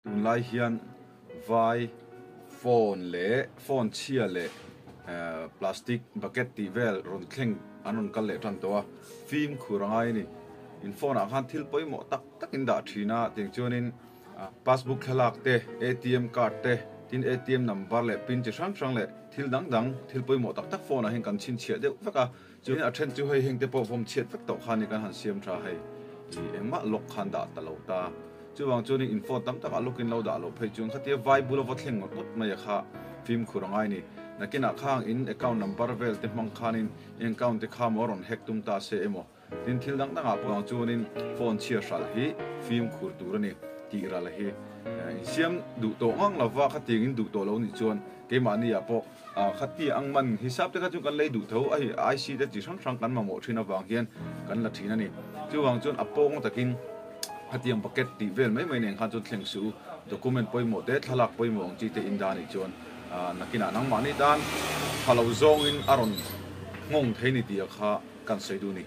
Tunlai hian vai phone leh phone chhia leh plastic bucket tih vel rawn thleng an rawn kal leh tan tawh a, fimkhur a ngai a ni. In phone ah khan thil pawimawh tak tak in dah thin a, tiang chuanin passbook thlalak te, atm card te, tin atm number leh pin chi hrang hrang leh thil dang dang thil pawimawh tak tak phone ah hian kan chhinchhiah deuh vek a. Chuan a then chu hei heng te pawh vawm chhiat vek tawh kha ni kan han siam tha hei i engmah lock khan dah ta lo ta. Chuvang chuanin in phone tam takah lock in lo dah loh phei chuan khatia vai bula va thleng ngawt ngawt mai a kha fimkhur a ngai ni. Nakinah khang in account number vel te hmang khanin i account te kha maw rawn hack tum ta se emaw tin thil dang dangah pawh ang chuanin phone chhia hralh hi fimkhur tur a ni tih ral hi insiam duh tawh ngang lova khatiang in duh tawh lo nih chuan keimahni ah pawh A khati ang man hisap te kha chu kan lei duh tho a hei IC te chi hrang hrang kan mamawh thin avang hian kan la thin a ni. Chuvang chuan a pawng takin khatiang bucket tih vel mai mai nen khan chuan thleng suh u. Document pawimawh te thlalak pawimawh ang chi te in dah anih chuan nakinah nangmahni tan tha lo zawngin a rawn nghawng thei ni tih a kha kan sawi duh a ni.